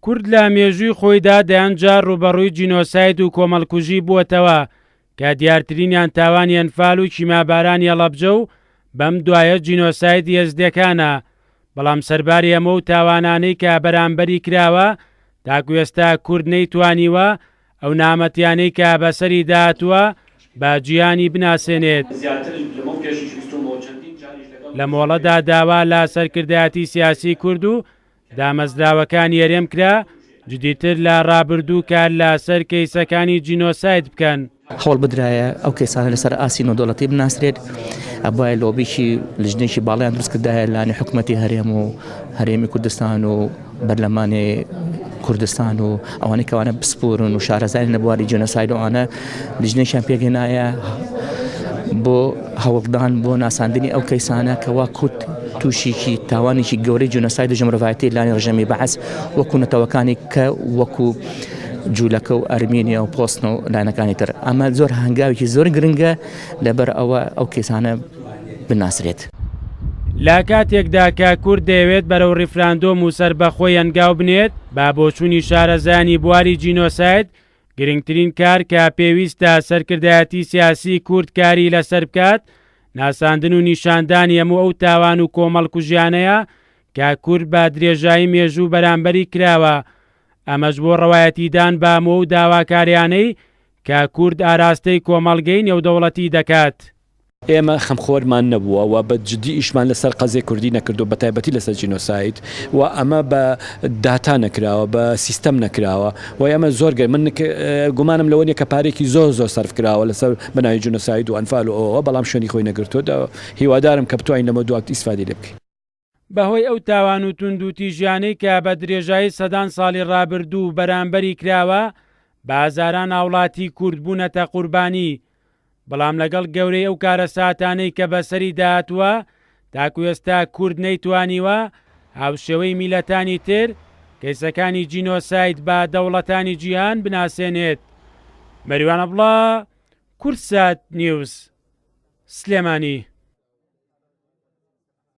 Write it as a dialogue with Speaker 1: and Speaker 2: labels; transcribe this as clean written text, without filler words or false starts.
Speaker 1: کورد لە مێژووی خۆیدا دەیان جار ڕووبەڕووی جینۆساید و کۆمەڵکوژی بووەتەوە کە دیارترینیان تاوانی ئەنفال و کیمابارانی هەڵەبجە و بەم دوایە جینۆسایدی ئێزدیەکانە، بەڵام سەرباری ئەمە و تاوانانەی کە بەرامبەری کراوە تاکو ئێستا کورد نەیتوانیوە ئەو نامەتیانەی کە بەسەری داهاتووە بە جیهانی بناسێنێت. لە مۆڵەدا داوا لە سەرکردایەتی سیاسی کورد و دامەزراوەکانی هەرێم کرا جدیتر لە ڕابردوو کار لە سەر کەیسەکانی جینۆساید بکەن.
Speaker 2: هەوڵ بدرایە ئەو کەیسانە لەسەر ئاستی نێودەوڵەتی بناسرێت، ئەبوایە لۆبیی لیژنەیەکی باڵایان دروست کردایە لانی حکومەتی هەرێم و هەرێمی کوردستان و بەرلەمانی کوردستان و ئەوانەی کەوانە پسپۆرن و شارەزایان لە بواری جینۆساید و ئەوانە لیژنەیەکیان پێکهێنایە بۆ هەوڵدان بۆ ناساندنی ئەو کەیسانە کەوا کورد تووشیکی تاوانێکی گەورەی جینۆساید دژی مرۆڤایەتی لانی ڕژێمی بەعس وەکو نەتەوەکانی کە وەکو جوولەکە و ئەرمینیا و پۆستن و لایەنەکانی تر ئەمە زۆر هەنگاوێکی زۆر گرنگە لەبەر ئەوە ئەو کەیسانە بناسرێت.
Speaker 1: لە کاتێکدا کە کورد دەیەوێت بەرەو ڕیفراندۆم و سەربەخۆی هەنگاو بنێت، بە بۆچوونی شارەزایانی بواری جینۆساید، گرنگترین کار کە پێویستە سەرکردایەتی سیاسی کورد کاری لەسەر بکات، ناساندن و نیشاندانی هەموو ئەو تاوان و کۆمەڵکوژیانەیە کە کورد بە درێژایی مێژوو بەرامبەری کراوە، ئەمەش بۆ ڕەوایەتیدان بە هەموو ئەو داواکاریانەی کە کورد ئاراستەی کۆمەڵگەی نێودەوڵەتی دەکات.
Speaker 3: ئێمە خەمخۆرمان نەبووە و بە جدی ئیشمان لەسەر قەزیەی کوردی نەکردووە بە تایبەتی لەسەر جینۆساید و ئەمە بە داتا نەکراوە بە سیستەم نەکراوە و ئەمە زۆر گەر من گومانم لەوە نیە کە پارێکی زۆر زۆر سەرف کراوە لەسەر بە ناوی جینۆساید و ئەنفال و ئەوە بەڵام شوێنی خۆی نەگرتووە هیوادارم کە بتوانین لەمە دوا ئیسفادەی لێ بکەین.
Speaker 1: بەهۆی ئەو تاوان و توندوتیژیانەی کە بە درێژایی سەدان ساڵی ڕابردوو بەرامبەری کراوە، بە هەزاران هاوڵاتی کورد بوونەتە قوربانی، بەڵام لەگەڵ گەورەی ئەو کارەساتانەی کە بەسەری داهاتووە، تاکو ئێستا کورد نەیتوانیوە هاوشێوەی میللەتانی تر کەیسەکانی جینۆساید بە دەوڵەتانی جیهان بناسێنێت. مەریوان عەبدوڵا، کوردسات نیوز، سلێمانی.